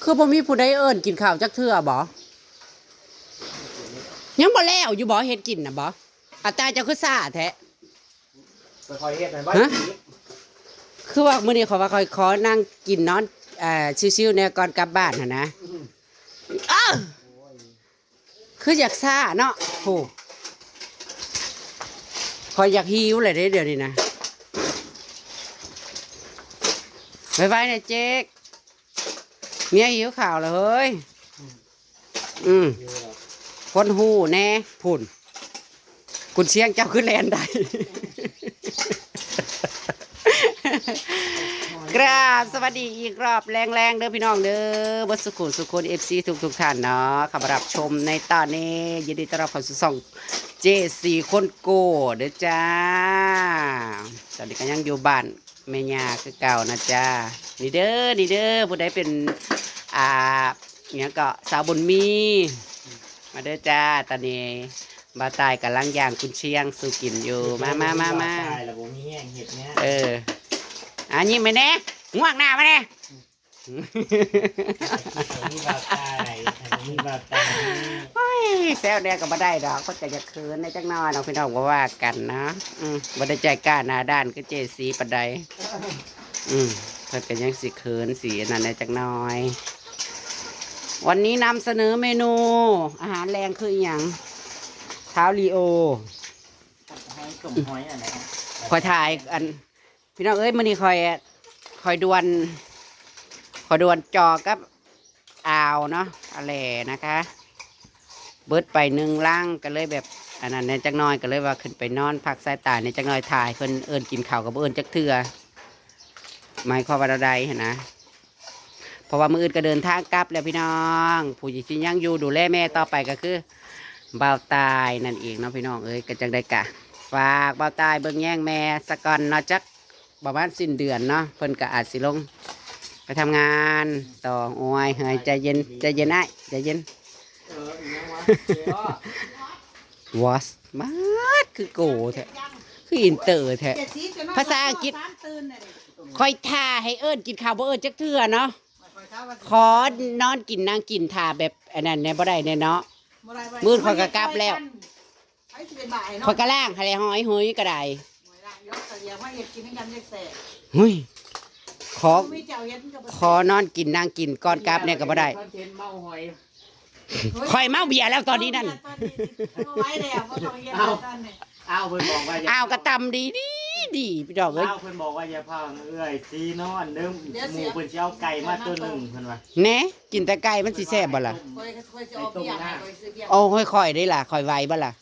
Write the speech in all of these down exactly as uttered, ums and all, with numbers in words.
คือบ่มีผู้ใดเอิ้นกินข้าวจักเทื่อบ่ ยังบ่แล้วอยู่บ่ เฮ็ดกินน่ะบ่ อาตายเจ้าคือซ่าแท้ ไปคอยเฮ็ดให้ไว้ ฮะ คือว่ามื้อนี้ข้อยว่าข้อยขอนั่งกินนอน เอ่อ ชิวๆ แน่ก่อนกลับบ้านหั่นนะ อ้าว คืออยากซ่าเนาะโห ข้อยอยากหิวเลยเด้เดี๋ยวนี้นะ ไวๆ นะเจ๊ก เมียหิวข้าวเลยเฮ้ย อืม คนฮู้แน่ พุ้น กุนเชียงเจ้าคือแลนได้ กราบสวัสดีอีกรอบแรงๆ เด้อพี่น้องเด้อ เบิดสุขุสุคน เอฟซี ทุกๆ ท่านเนาะ เข้ามารับชมในตอนนี้ ยินดีต้อนรับเข้าสู่ช่อง เจซี คนโก้เด้อจ้า ตอนนี้ก็ยังอยู่บ้านแม่ย่าคือเก่านะจ้า นี่เด้อ นี่เด้อ ผู้ใดเป็น อ่า เนี่ยก็สาวบุญมี มาเด้อจ้า ตอนนี้บ่าวตายกำลังย่างกุนเชียงสู่กินอยู่ มามามามา ตายแล้วบ่มีแห้งเฮ็ดเนี่ย เออ อันนี้มาแน่ง่วงหน้ามาแน่ มีบ่าวตายมีบ่าวตาย โอ้ย แซวแน่ก็บ่ได้ดอก เพิ่นก็อยากเขินในจักหน่อยเนาะพี่น้อง บ่ว่ากันนะ อืม บ่ได้ใจกล้าหน้าด้านคือเจซีปานใด อืม เพิ่นก็ยังสิเขินสิอันนั้นในจักหน่อย วันนี้นำเสนอเมนู อาหารแรงคืออีหยัง เท้าลีโอ หอยต้มหอยอะไรนะ ข้อยถ่ายอัน พี่น้องเอ้ย มื้อนี้ข้อย ข้อยด่วน ข้อยด่วนจอกับอ่าวเนาะ อาแหล่นะคะ เบิดไปหนึ่งลังก็เลยแบบ อันนั้นแน่จักหน่อยก็เลยว่าขึ้นไปนอนพักสายตาในจักหน่อย ถ่ายเพิ่นเอิ้นกินข้าวก็บ่เอิ้นจักเทื่อ หมายความว่าแนวใดหั้นนะ เพราะว่ามื้ออื่นก็เดินทางกลับแล้วพี่น้อง ผู้ที่ยังอยู่ดูแลแม่ต่อไปก็คือ บ่าวตายนั่นเองเนาะพี่น้องเอ้ย ก็จั่งใดกะ ฝากบ่าวตายเบิ่งแยงแม่ซะก่อนเนาะ จักประมาณสิ้นเดือนเนาะ เพิ่นก็อาจสิลงไปทำงานต่อ โอ้ย เฮ้ย ใจเย็น ใจเย็นอ้าย ใจเย็น เอออีกแล้ววะ วอส มาด คือโกแท้ คืออินเตอร์แท้ ภาษาอังกฤษ คอยท่าให้เอิ้นกินข้าวบ่เอิ้นจักเทื่อเนาะ ขอนอนกินนั่งกินท่าแบบอันนั้นแน่บ่ได้แน่เนาะ มื้อข้อยก็กลับแล้ว ข้อยก็ล้างให้แล้ว หอยหุยก็ได้ หุย ขอ ขอนอนกินนั่งกินก่อนกลับเนี่ยก็บ่ได้ คอนเทนต์เมาหอย ข้อยเมาเบียร์แล้วตอนนี้นั่น อ้าวเพิ่นบอกว่าอย่า อ้าวก็ตำดีดีดีพี่น้องเอ้ย อ้าวเพิ่นบอกว่าอย่าพาเอื้อยซีนอนเด้อ หมู่เพิ่นสิเอาไก่มาตัวหนึ่งเพิ่นว่า แหน่ กินแต่ไก่มันสิแซ่บบ่ล่ะ ไก่ต้มนะ โอ้ย ค่อยได้ล่ะ ค่อยไหวบ่ล่ะ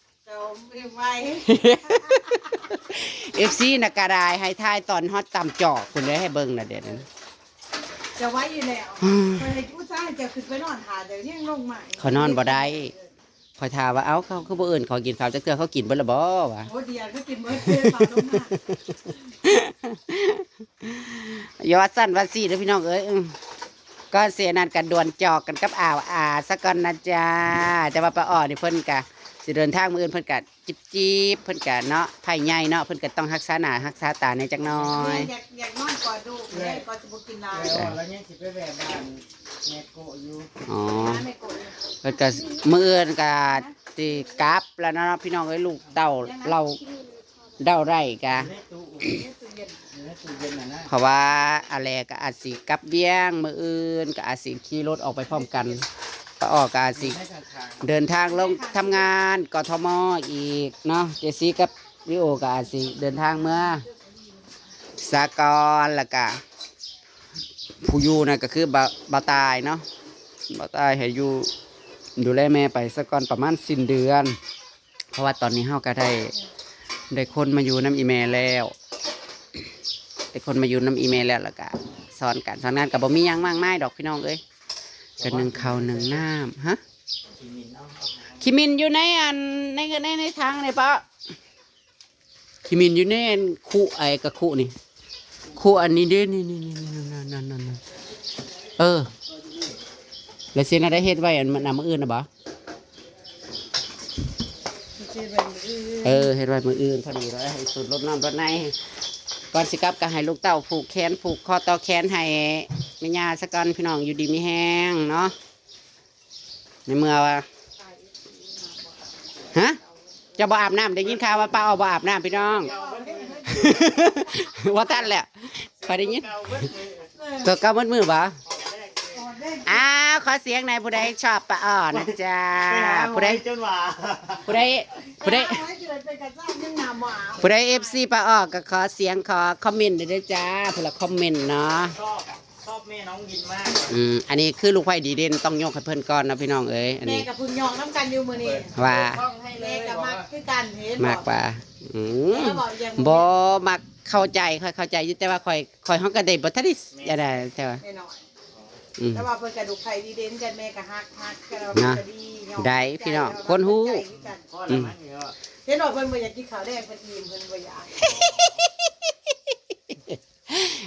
เอฟซี น่ะกะได้ให้ทายตอนฮอดตำจอกพุ้นเด้อ ให้เบิ่งน่ะเดี๋ยวนั้น จะไหวอยู่แล้ว คอยให้อุตส่าห์จะขึ้นไปนอนหาเดี๋ยวยังลงมา ข้อยนอนบ่ได้ ข้อยถามว่า เอ้า เขาคือบ่เอิ้นข้อยกินข้าวจักเทื่อ เขากินเบิดละบ่วะ โอ้เดียวก็กินเบิดเลยมาลงมา อย่าว่าซั่นว่าซี่เด้อพี่น้องเอ้ย อืม ก่อนเสียนั้นก็ด่วนจอกกันกับอ่าวอาซะก่อนนะจ๊ะ แต่ว่าป้าอ้อนี่เพิ่นกะสิเดินทางมื้ออื่น เพิ่นกะจิบจิบ เพิ่นกะเนาะ ไผใหญ่เนาะ เพิ่นกะต้องรักษาหน้ารักษาตาแหน่จักหน่อย อยากอยากนอนกอดลูกเลยก็จะบ่กินลาย แล้วแล้วยังสิไปแวะบ้านแม่โกะอยู่ อ๋อ ไม่โกรธเลย เพิ่นกะมื้ออื่นกะสิกลับแล้วเนาะพี่น้องเอ้ย ลูกเต้าเราเดาได้กะ ในตู้ในตู้เย็นน่ะนะ เพราะว่าอาแลก็อาจสิกลับเวียง มื้ออื่นก็อาจสิขี่รถออกไปพร้อมกัน ป้าอ้อก็อาจสิ ในข้าง เดินทางลงทำงาน กทม อีกเนาะ เจซีกับลีโอก็อาจสิเดินทางเมือสากล แล้วก็ผู้อยู่นั่นก็คือบ่าว บ่าวตายเนาะ บ่าวตายให้อยู่ดูแลแม่ไปซะก่อนประมาณสิ้นเดือน เพราะว่าตอนนี้เฮาก็ได้ ได้คนมาอยู่นำอีแม่แล้ว ได้คนมาอยู่นำอีแม่แล้ว แล้วก็สอนการสอนงานก็บ่มีหยังมากมายดอกพี่น้องเอ้ย ก็นึ่งข้าวนึ่งน้ำ ฮะ ๆกินมินเอาเอา ขี้มินอยู่ในอัน ใน ใน ในถังนี่ปะ ขี้มินอยู่ในอันคุ ไอ้กะคุนี่ คุอันนี้เด้ นี่ นี่ นี่ นี่ นั่น นั่น นั่น นั่น เออ แล้วสินะได้เฮ็ดไว้อันมันนำมื้ออื่นน่ะบ่ เจอแบบนี้ เออ เฮ็ดไว้มื้ออื่นพอดีแล้วให้สูตรรดน้ำรดใน ก่อนสิกลับก็ให้ลูกเต้าผูกแขน ผูกคอต่อแขนให้ แม่ย่าซะก่อนพี่น้อง อยู่ดีมีแฮงเนาะ ในเมื่อว่า ฮะ เจ้าบ่อาบน้ำ ได้ยินข่าวว่าป้าออบ่อาบน้ำพี่น้อง ว่าท่านแหละ พอได้ยิน ตัวเก่าหมดมือบ่ อ้าว ขอเสียงหน่อย ผู้ใดชอบป้าออนะจ๊ะ ผู้ใด จนว่า ผู้ใด ผู้ใด ผู้ใด เอฟซี ป้าออก็ขอเสียง ขอคอมเมนต์ด้วยเด้อจ้า ผู้ละคอมเมนต์เนาะ ชอบ ชอบแม่น้องยินมาก อืม อันนี้คือลูกไผ่ดีเด่น ต้องยกให้เพิ่นก่อนนะพี่น้องเอ้ย อันนี้ แม่กับเพิ่งยองน้ำกันอยู่มื้อนี้ ว่า แม่กับมักคือกัน เห็นบ่ มากกว่า อืม แล้วบอกอย่างนี้ บ่ มักเข้าใจ ค่อยเข้าใจอยู่ แต่ว่าค่อย ค่อยฮ้องกระเด็นบ่ทันได้ แม่ อะไร แต่ว่า แน่นอน อืม แต่ว่าเพิ่นกระดูกไผ่ดีเด่นกัน แม่ก็ฮัก ฮักกัน นะ ก็ดี ยอม ได้พี่น้อง ใจ คนฮู้ ใจคือกัน อืม เห็นว่าเพิ่นบ่อยากกินข้าวแดง เพิ่นอิ่ม เพิ่นบ่อยาก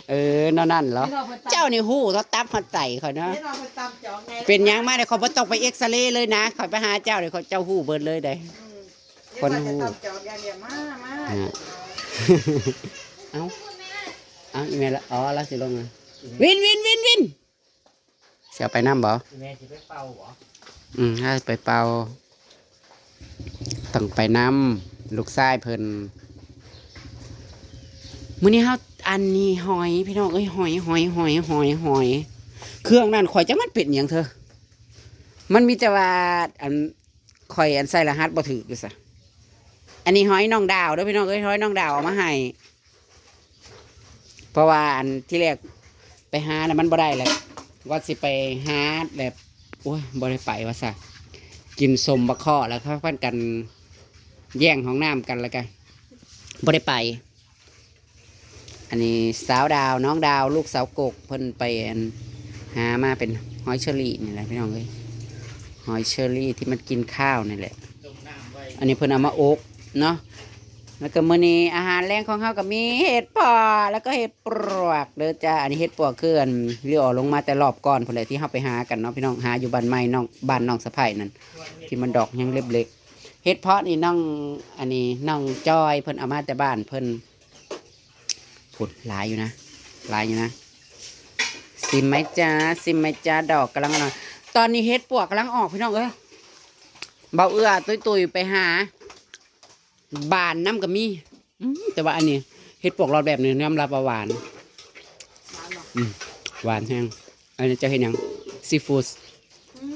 เออ นั่นนั่นเหรอ เห็นว่าเพิ่นตำ เจ้านี่ฮู้ เขาตับหัวใจเขาเนาะ เห็นว่าเพิ่นตำจองไง เป็นหยังมาเนี่ย เขาบ่ต้องไปเอ็กซเรย์เลยนะ เขาไปหาเจ้าเลย เขาเจ้าฮู้เบิดเลยเด้ อืม คนฮู้ เห็นว่าจะตำจองอย่างเดียว มา มา อ่ะ เอ้า เอ้า อีเมลละ อ๋อ แล้วสิลงมา วิน วิน วิน วิน สิเอาไปนำบ่ แม่สิไปเป่าบ่ อืม ให้ไปเป่า ต้องไปนำ ลูกชายเพิ่น มื้อนี้เฮา อันนี้หอย พี่น้องเอ้ย หอย หอย หอย หอย หอย เครื่องนั่นข่อยจักมันเป็นหยังเธอ มันมีแต่ว่า อัน ข่อยอันใส่รหัสบ่ถืกอยู่ซะ อันนี้หอยน้องดาวเด้อพี่น้องเอ้ย หอยน้องดาวเอามาให้ เพราะว่าอันที่แรกไปหาน่ะมันบ่ได้เลย ว่าสิไปหาแบบ โอ้ย บ่ได้ไปว่าซะ กินส้มบักข้อแล้วพากันแย่งห้องน้ำกันแล้วกัน บ่ได้ไป อันนี้สาวดาว น้องดาว ลูกสาวกก เพิ่นไปอันหามาเป็นหอยเชอรี่นี่แหละพี่น้องเอ้ย หอยเชอรี่ที่มันกินข้าวนี่แหละ อันนี้เพิ่นเอามาอบเนาะ แล้วก็มื้อนี้อาหารแลงของเฮาก็มีเห็ดเผาะ แล้วก็เห็ดปลวกเด้อจ้า อันนี้เห็ดปลวกคืออันที่ออกลงมาแต่รอบก่อนพู้นแหละ ที่เฮาไปหากันเนาะพี่น้อง หาอยู่บ้านใหม่น้อง บ้านน้องสะใภ้นั่น ที่มันดอกยังเล็กๆ เห็ดเผาะนี่น้อง อันนี้น้องจอยเพิ่นเอามาแต่บ้านเพิ่น พุ้น หลายอยู่นะ หลายอยู่นะ ซิมไหมจ๊ะ ซิมไหมจ๊ะ ดอกกำลังออก ตอนนี้เห็ดปลวกกำลังออกพี่น้องเอ้ย เบาเอื้อตุ้ยๆ ไปหา บานนำก็มี อืม แต่ว่าอันนี้ เห็ดปลวกรอบแบบนี้ยอมรับว่าหวาน หวานบ่ อืม หวานแฮง อันนี้เจ้าเฮ็ดหยัง ซีฟู้ด อื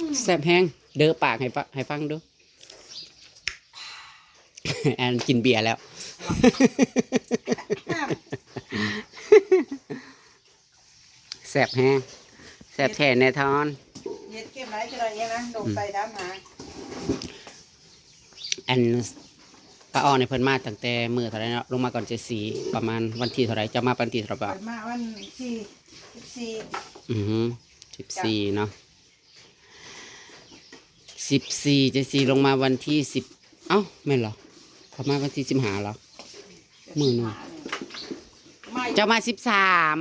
ม แซ่บแฮง เด้อปากให้ฟัง ให้ฟังดู อันกินเบียร์แล้ว แซ่บแฮง แซ่บแท้แน่ทอน เฮ็ดเก็บไว้จะได้ยังนะ ลงไปถามหา อันป้าออนี่เพิ่นมาตั้งแต่มื้อเท่าใดเนาะ ลงมาก่อนเจ๊สี ประมาณวันที่เท่าใด เจ้ามาวันที่เท่าใดป้าออ เพิ่นมาวันที่สิบสี่ อือหือ สิบสี่เนาะ สิบสี่ เจ๊สีลงมาวันที่สิบ เอ้า แม่นเหรอ เขามาวันที่สิบห้าเหรอ มื้อหนึ่ง มา เจ้ามาสิบสาม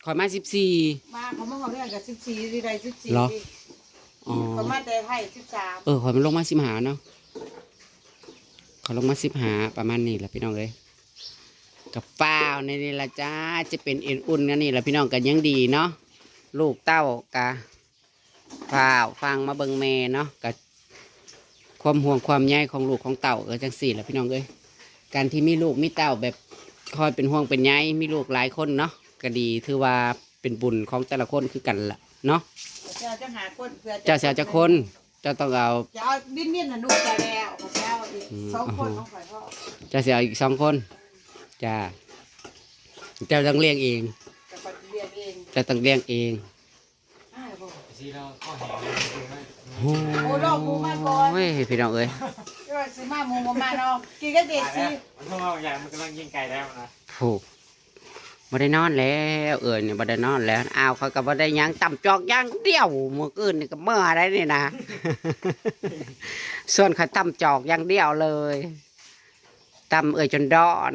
ข่อยมาสิบสี่ มาเขามาขอเรื่องกับสิบสี่ ที่ใดสิบสี่ เหรอ ที่ อ๋อ เขามาแต่ไทยสิบสาม เออ ข่อยมันลงมาสิบห้าเนาะ เขาลงมาสิบห้า ประมาณนี้แหละพี่น้องเอ้ย กับฟ้าวในนี่ละจ้า จะเป็นเอ็นอุ่นกันนี่ละพี่น้อง กันยังดีเนาะ ลูกเต้ากะ ฟ้าวฟังมาเบิ่งแม่เนาะ กะความห่วงความใยของลูกของเต้าก็จังซี่แหละพี่น้องเอ้ย การที่มีลูกมีเต้าแบบคอยเป็นห่วงเป็นใย มีลูกหลายคนเนาะ ก็ดี ถือว่าเป็นบุญของแต่ละคนคือกันละเนาะ เจ้าจะหาคนเพื่อ เจ้าสิเอาจักคน เจ้าต้องเอา จะเอาวินวินน่ะลูกจะแล้ว เจ้าอีก อืม สองคน อ๋อ ของข่อยพ่อ เจ้าสิเอาอีกสองคน จ้า เจ้าต้องเลี้ยงเอง จะไปเลี้ยงเอง เจ้าต้องเลี้ยงเอง อ้าว โอ้โห โอ้ ดอกหมูมาก่อน โอ้ย พี่น้องเอ้ย เดี๋ยวสิมาหมูมามาเนาะ กินก็เด็ดสิ มันเพิ่งเอาอย่าง มันกำลังยิงไก่แล้วนะ ผูก บ่ได้นอนแล้ว เอิ้นนี่บ่ได้นอนแล้ว อ้าว เขาก็บ่ได้หยัง ตำจอกอย่างเดียว มื้ออื่นนี่ก็เมื่อได้นี่นะ ส่วนเขาตำจอกอย่างเดียวเลย ตำเอื้อยจนดอน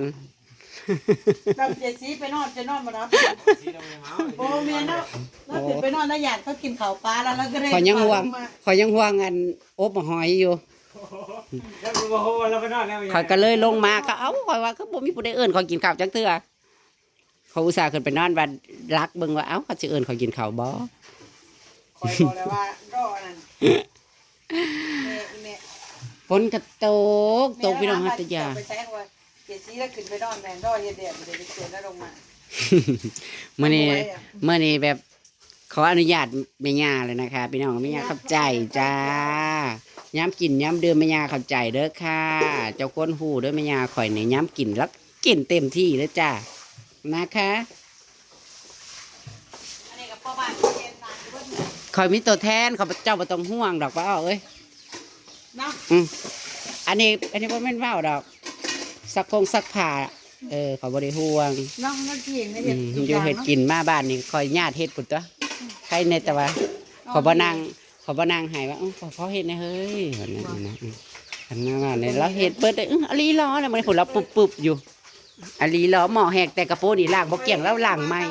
ตำเจสีไปนอน จะนอนบ่หลับ บ่แม่นเนาะ เราขึ้นไปนอนแล้วย่านเขากินข้าวปลาแล้ว เราก็เลย ข้อยยังห่วง ข้อยยังห่วงอันอบหอยอยู่ แล้วบ่โห เราไปนอนแล้ว ข้อยก็เลยลงมา ก็ เอ้า ข้อยว่าคือบ่มีผู้ใดเอิ้นข้อยกินข้าวจักเทื่อ เขาอุตส่าห์ขึ้นไปนอนว่า ลักเบิ่งว่า เอ้า เขาสิเอิ้นเขากินข้าวบ่ คอยบอกแล้วว่ารอนั่น แม่อีแม่ ฝนกะตก ตกพี่น้อง แม่ หัตถยา ไปใช้คอยเจสีแล้วขึ้นไปนอนแม่งรอเฮ็ดแดดบ่ได้ไปเจอแล้วลงมา มื้อนี้ บ่ไหวอะ มื้อนี้แบบ ขออนุญาตแม่ย่าเลยนะคะ พี่น้อง แม่ย่าขอบใจจ้า ยามกินยามดื่มแม่ย่าขอบใจเด้อค่ะ เจ้าคนฮู้เด้อแม่ย่าข่อยนี่ ยามกินแล้วกินเต็มที่เลยจ้า นะคะ อันนี้ก็พ่อบ้านเฮ็ดนาอยู่เบิดมื้อ ข่อยมีตัวแทน ข้าพเจ้าบ่ต้องห่วงดอกป้าอ้อเอ้ย เนาะ อืม อันนี้ อันนี้บ่แม่นเว้าดอก ซักคงซักผ้า เออ เขาบ่ได้ห่วง เนาะ นั่นเองนะ อืม เฮ็ดทุก อยู่ อย่าง เฮ็ด เนาะ กินมาบ้านนี่ ข่อยญาติเฮ็ดพุ้นตั๊ว ใครแน่แต่ว่า อ๋อ ข่อยบ่นั่ง ข่อยบ่นั่งให้ว่า อื้อ ขอ ขอเฮ็ดแหน่เฮ้ย ว่านั่นนะ อืม คันนั้นว่าเนี่ย เราเฮ็ดเบิดเลย อื้อ อลีหลอ แล้วมื้อนี้พุ้นเราปึบๆอยู่ อลีหลอ หม้อแหกแต่กะโปะนี่ล้างบ่เกลี้ยง แล้วล้างใหม่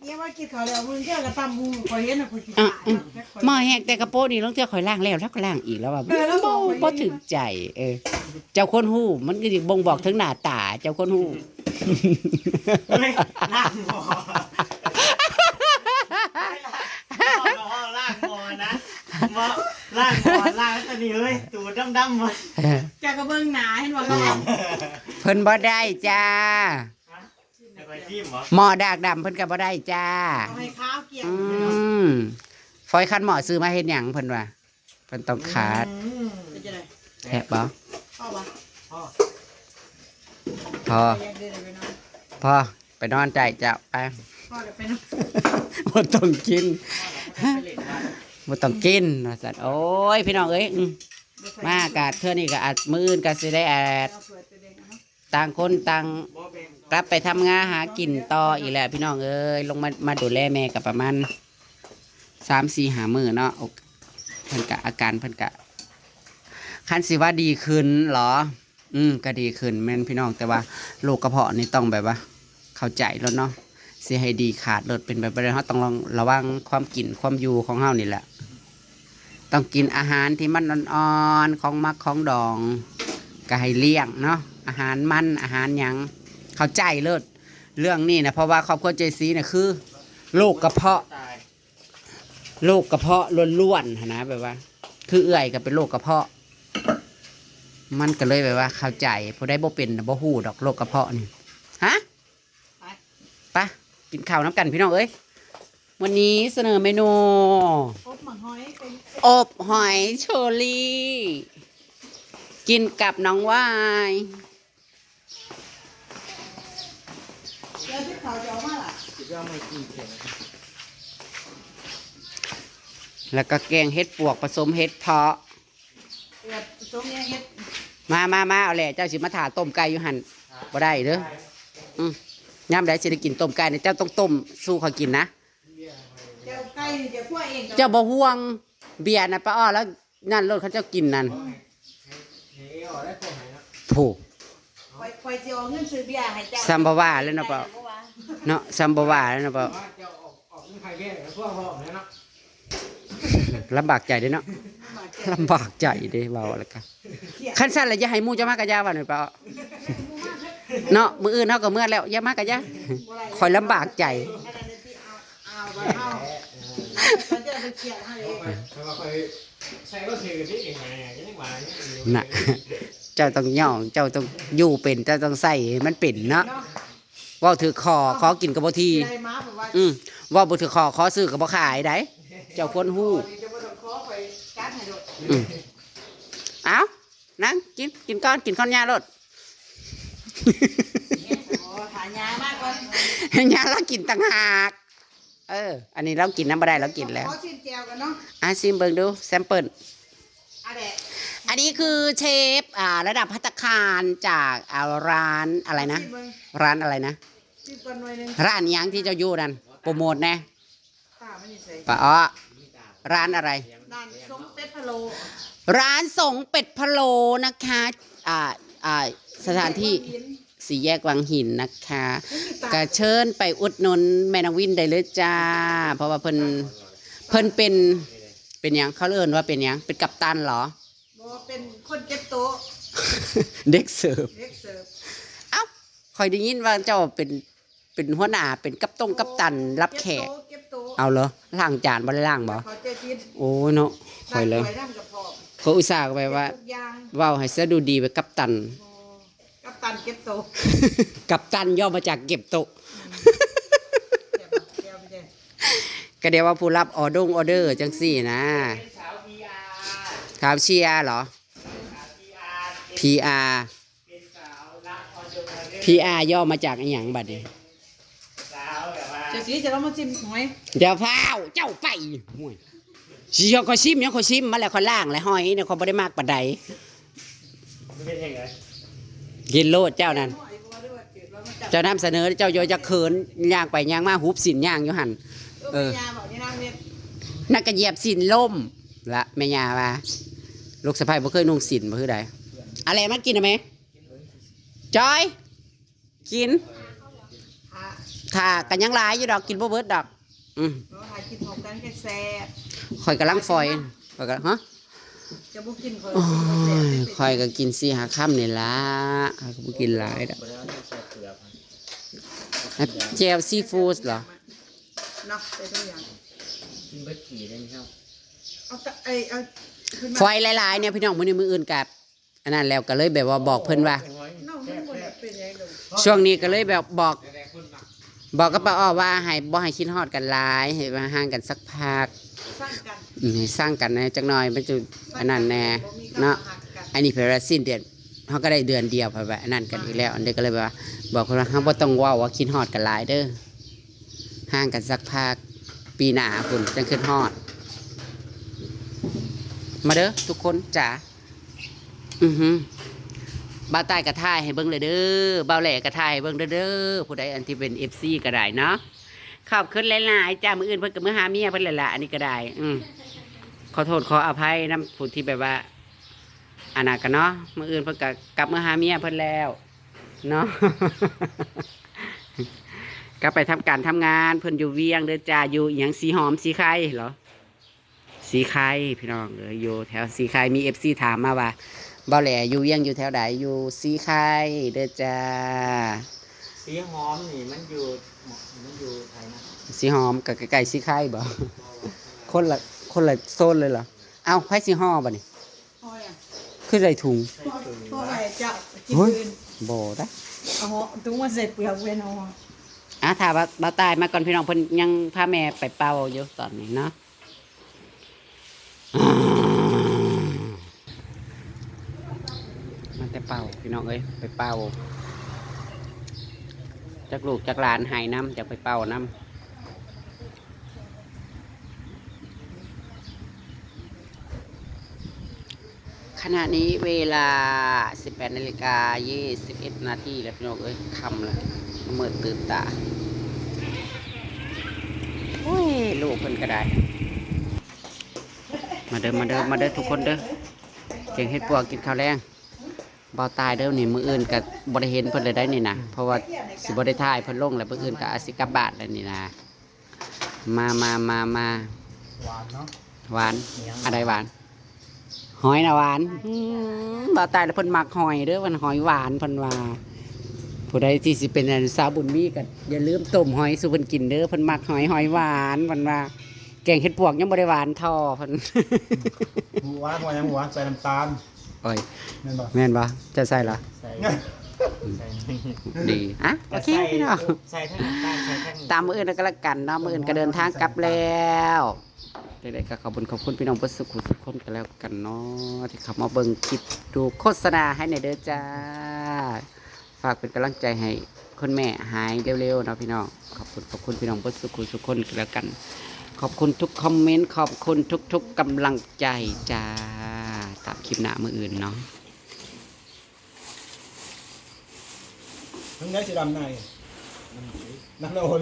เนี่ยว่ากินข้าวแล้ว มื้อเที่ยงก็ตำบักหุ่ง ข่อยเห็นน่ะ ข่อยสิ อ่ะ ขาด อืม ข่อย หม้อแหกแต่กะโปะนี่ ลางเทื่อข่อยล้างแล้ว แล้วก็ล้างอีก แล้วว่า เออ แล้วบอก บ่ ข่อย บ่ เห็น ถือใจ เออ เจ้าคนฮู้ มันก็สิบ่งบอกถึงหน้าตา เจ้าคนฮู้ เฮ้ย ล้างหม้อ ล้างหม้อนะ หม้อ ล้างหม้อ ล้างแล้วตอนนี้เฮ้ย ตูดดำๆมา แกก็เบิ่งหน้า เห็นบ่ อืม เพิ่นบ่ได้จ้า ฮะ แต่ข่อยซิมบ่ หม้อดากดำเพิ่นก็บ่ได้จ้า เอาให้ขาวเกลี้ยง อืม ฝอยขัดหม้อซื้อมาเฮ็ดหยังเพิ่นว่า เพิ่นต้องขาด อืม เป็นจังได๋ แซ่บบ่ พอบ่ พอ พอ อยากเดินไปนอน พอ ไปนอนใจเจ้า ไป พอเดี๋ยวไปนอน บ่ต้องกิน บ่ต้องกิน ว่าซั่น โอ้ย พี่น้องเอ้ย อืม มาอากาศเทื่อนี้ก็อาจ มื้ออื่นก็สิได้อาจ เอาถ้วยไปแบ่งเอาเนาะ ต่างคนต่างกลับไปทำงานหากินต่ออีกแล้ว พี่น้องเอ้ย ลงมา มาดูแลแม่ก็ประมาณสาม สี่ ห้า มื้อเนาะ โอ เพิ่นก็ อาการเพิ่นก็ คันสิว่าดีขึ้นเหรอ อืม ก็ดีขึ้นแม่นพี่น้อง แต่ว่าโรคกระเพาะนี่ต้องแบบว่า เข้าใจแล้วเนาะ สิให้ดีขาดโลดเป็นไปบ่ได้ เฮาต้องระวังความกินความอยู่ของเฮานี่แหละ ต้องกินอาหารที่มันอ่อนๆ ของหมักของดอง ก็ให้เลี่ยงเนาะ อาหารมัน อาหารหยัง เข้าใจโลด เรื่องนี้นะ เพราะว่าครอบครัวเจซีน่ะคือโรคกระเพาะ โรคกระเพาะล้วนๆ หั้นนะ แบบว่า คือเอื้อยก็เป็นโรคกระเพาะ มันก็เลยแบบว่าเข้าใจ ผู้ใดบ่เป็นน่ะบ่ฮู้ดอกโรคกระเพาะนี่ ฮะ ไป ไป กินข้าวนำกันพี่น้องเอ้ย วันนี้เสนอเมนู อบหม้อหอยเป็น อบหอยเชอรี่ กินกับน้องวาย แล้วที่เขาจะเอามาล่ะ คิดว่าไม่กินเผ็ดนะ แล้วก็แกงเห็ดปวกผสมเห็ดเผาะ เอือดผสมเนี่ยเห็ด มา มา มา เอาแหละ เจ้าสิมาถ่าต้มไก่อยู่หั่น บ่ได้เด้อ อืม ยามใดสิได้กินต้มไก่เนี่ย เจ้าต้องต้มสู่ข้อยกินนะ เจ้าไก่นี่จะคั่วเอง เจ้าบ่ห่วง เบียร์น่ะ ป้าอ้อ แล้วนั่นโลด เขาเจ้ากินนั่น ให้ ให้ ให้เอออกได้พวกไหนเนาะ ผู้ ข่อย ข่อยสิเอาเงินซื้อเบียร์ให้เจ้า ซ้ำบ่ว่าเลยเนาะป้า เนาะ ซ้ำบ่ว่าเลยเนาะป้า ว่าเจ้าออก ออกเงินขายเบียร์กับพวกพ่อผมเลยเนาะ ลำบากใจเด้เนาะ ลำบากใจเด้ เว้าแล้วก็ คันซั่นล่ะ อย่าให้หมู่เจ้ามากะยาว่าหน่อยป้า เนาะ มื้ออื่นเฮาก็เมือแล้ว อย่ามากะยา ข่อยลำบากใจ อันนั้นที่เอา เอาไว้เอา เขาจะไปเขียนให้เอง แต่ว่าข่อยใส่ก็ถือที่เองไง ยังว่าอยู่ น่ะ เจ้าต้องย่อง เจ้าต้องอยู่เป็น เจ้าต้องใส่ให้มันเป็นเนาะ เนาะ เว้าถือคอ ขอกินก็บ่ที ได้มาแบบว่า อืม เว้าบ่ถือคอ ขอซื้อก็บ่ขายได้ เจ้าควรฮู้ จะบ่ต้องขอไปจัดให้โดด อืม เอ้า นั่งกิน กินก่อน กินข้าวยาโลด โอ้ หายามากกว่า ยาลาวกินต่างหาก เออ อันนี้ลาวกินนำบ่ได้ ลาวกินแล้ว ขอชิมแจ่วกันเนาะ อ่ะ ชิมเบิ่งดู แซมเปิล อันนี้คือเชฟ อ่า ระดับภัตตาคารจาก อ่า ร้านอะไรนะ ชิมเบิ่ง ร้านอะไรนะ ชิมก่อนหน่อยหนึ่ง ร้านหยังที่เจ้าอยู่นั่น โปรโมทแหน่ ป้ามันอยู่ไส ป้าอ้อ ร้านอะไร ร้านสงเป็ดพะโล้ ร้านสงเป็ดพะโล้นะคะ อ่า อ่า สถานที่ สี่แยกวังหิน สี่แยกวังหินนะคะ ไม่มีตา ก็เชิญไปอุดหนุนแม่น้องวินได้เลยจ้า เพราะว่าเพิ่น เพิ่นเป็น เป็นหยัง เขาเอิ้นว่าเป็นหยัง เป็นกัปตันเหรอ บ่ เป็นคนเก็บโต๊ะ เด็กเสิร์ฟ เด็กเสิร์ฟ เอ้า ข่อยได้ยินว่าเจ้าเป็น เป็นหัวหน้า เป็นกัปตงกัปตันรับแขก เก็บโต๊ะ เก็บโต๊ะ เอาเหรอ ล้างจานบ่ได้ล้างบ่ เขาเจอกิน โอ้ยเนาะ ข่อยเลย ล้างถ้วยนั่นก็พอ เขาอุตส่าห์แบบว่า เก็บทุกอย่าง เว้าให้ซะดูดีไปกัปตัน โอ้ กัปตันเก็บโต๊ะ กัปตันย่อมาจากเก็บโต๊ะ อืม เก็บ เก็บไปเลย ก็เดี๋ยวว่าผู้รับออดงออเดอร์จังซี่นะ เป็นสาว พีอาร์ สาวเชียร์เหรอ พีอาร์ พีอาร์ พีอาร์ ย่อมาจากอีหยังบัดนี้ สาวแบบว่า เจ้าสีจะลองมาชิมหอย เดี๋ยวฟ้าวเจ้าไป ห่วย สิยกข้อยชิม ยังข้อยชิมมาแล้วข้อยล้างแล้วหอยเนี่ยข้อยบ่ได้มากปานใด มันเป็นยังไง กินโลดเจ้านั่น หอยบัวด้วยว่าจืดแล้วมันจับ เจ้านำเสนอเจ้าอย่าเขิน ย่างไปย่างมาหุบสินย่างอยู่หั่น เออ เออ แม่ยาบอกนี่นางเฮ็ด นักกะเหยียบสินล่มละแม่ยาว่า ลูกสะใภ้บ่เคยนุ่งสินบ่คือใด อะไรมากินน่ะแม่ จอย กิน ค่ะ ค่ะ กันยังหลายอยู่ดอก กินบ่เบิดดอก อืม เราหากินของกันแซ่บ ข่อยกำลังฝอย ข่อยก็ ฮะ จะบ่กินข่อย โอ้ กินบ่แซ่บ ย ข่อยก็กินสี่ห้าคำนี่ล่ะ ข่อยก็บ่กินหลายดอก บ่ได้เอาใส่เปลือกมัน แจ่วซีฟู้ดเหรอ เนาะ ใส่ทุกอย่าง กินเบิดขี่ได้ไหมครับ เอาแต่ไอ้ เอาขึ้นมา ฝอยหลายๆเนี่ยพี่น้อง มื้อนี้มื้ออื่นกลับ อันนั้นแล้วก็เลยแบบว่าบอกเพิ่นว่า น้องมันบ่ได้เป็นหยังดอก ช่วงนี้ก็เลยแบบบอก บอกกับป้าอ้อว่าให้บ่ให้คิดฮอดกันหลาย ให้ว่าห่างกันสักพัก สร้างกัน อืม ให้สร้างกันแหน่จักหน่อย มันจะอันนั้นแหน่ บ่มีคำ เนาะ ว่าฮักกัน อันนี้เพิ่นว่าสิ้นเดือน เฮาก็ได้เดือนเดียว เพิ่นว่าอันนั้นกันอีกแล้ว อันนี้ก็เลยแบบว่า บอกเพิ่นว่า เฮาบ่ต้องเว้าว่าคิดฮอดกันหลายเด้อ ห่างกันสักพัก ปีหน้าพุ้นจั่งคิดฮอด มาเด้อทุกคนจ๋า อือหือ บ่าวตายก็ถ่ายให้เบิ่งเลยเด้อ บ่าวแหล่ก็ถ่ายให้เบิ่งเด้อ เด้อ ผู้ใดอันที่เป็น เอฟซี ก็ได้เนาะ ขอบคุณหลายๆจ้า มื้ออื่นเพิ่นก็มื้อหาเมียเพิ่นแหละล่ะ อันนี้ก็ได้ อืม ขอโทษขออภัยนำผู้ที่แบบว่า อันนั้นก็เนาะ มื้ออื่นเพิ่นก็กลับมื้อหาเมียเพิ่นแล้วเนาะ กลับไปทำการทำงาน เพิ่นอยู่เวียงเด้อจ้า อยู่อิหยัง สีหอม สีไข่เหรอ สีไข่ พี่น้องเอ้ย อยู่แถวสีไข่ มี เอฟซี ถามมาว่า บ่าวแหล่อยู่เวียงอยู่แถวใด อยู่สีไข่เด้อจ้า สีหอมนี่มันอยู่ มันอยู่ไทยนะ สีหอมก็ใกล้ๆสีไข่บ่ คนละ คนละโซนเลยเหรอ เอ้า ไผสิห่อบัดนี้ ห่อหยัง คือใส่ถุง ห่อไว้เจ้า กิน เฮ้ย อื่น บ่ได้ เอาห่อถุงมาใส่เปลือกเว้นเอาห่อ อ่ะ ถ้าว่าบ่าวตายมาก่อนพี่น้อง เพิ่นยังพาแม่ไปเป่าอยู่ตอนนี้เนาะ อ่า มาแต่เป่าพี่น้องเอ้ย ไปเป่า จักลูกจักหลานให้นำ จักไปเป่านำ ขณะนี้เวลา สิบแปดนาฬิกายี่สิบเอ็ดนาทีแล้วพี่น้องเอ้ย ค่ำแล้ว มืดตื่นตา โอ้ย ลูกเพิ่นก็ได้ มาเด้อ มาเด้อ มาเด้อทุกคนเด้อ แกงเห็ดปวกกินข้าวแลง บ่าวตายเด้อนี่ มื้ออื่นก็บ่ได้เห็นเพิ่นเลยได้นี่นะ เพราะว่าสิบ่ได้ถ่ายเพิ่นลงแล้ว มื้ออื่นก็อาจสิกลับบ้านแล้วนี่นะ มา มา มา มา หวานเนาะ หวาน อิหยัง อะไรหวาน หอยนะหวาน อืม บ่าวตายแล้วเพิ่นมักหอยเด้อ เพิ่นหอยหวานเพิ่นว่า ผู้ใดที่สิเป็นอันสาวบุญมีก็อย่าลืมต้มหอยสู่เพิ่นกินเด้อ เพิ่นมักหอย หอยหวานเพิ่นว่า แกงเห็ดปวกยังบ่ได้หวานเท่าเพิ่น หมูหวาน หวานยังหวาน ใส่น้ำตาล โอ้ย แม่นบ่ แม่นบ่ จะใส่เหรอ ใส่ ใส่ ดี อ่ะ โอเค ใส่ พี่น้อง ใส่ทั้งน้ำตาล ใส่ทั้ง ตามมื้ออื่นก็แล้วกันเนาะ มื้ออื่นก็เดินทางกลับแล้ว จั่งใดก็ขอบคุณ ขอบคุณพี่น้องเบิดสุขุทุกคนก็แล้วกันเนาะ ที่เข้ามาเบิ่งคลิปดูโฆษณาให้แหน่เด้อจ้า ฝากเป็นกำลังใจให้คุณแม่หายเร็วๆเนาะพี่น้อง ขอบคุณ ขอบคุณพี่น้องเบิดสุขุทุกคนก็แล้วกัน ขอบคุณทุกคอมเมนต์ ขอบคุณทุกๆกำลังใจจ้า ตามคลิปหน้ามื้ออื่นเนาะ มันได้สีดำใน ดำในโอ้เลย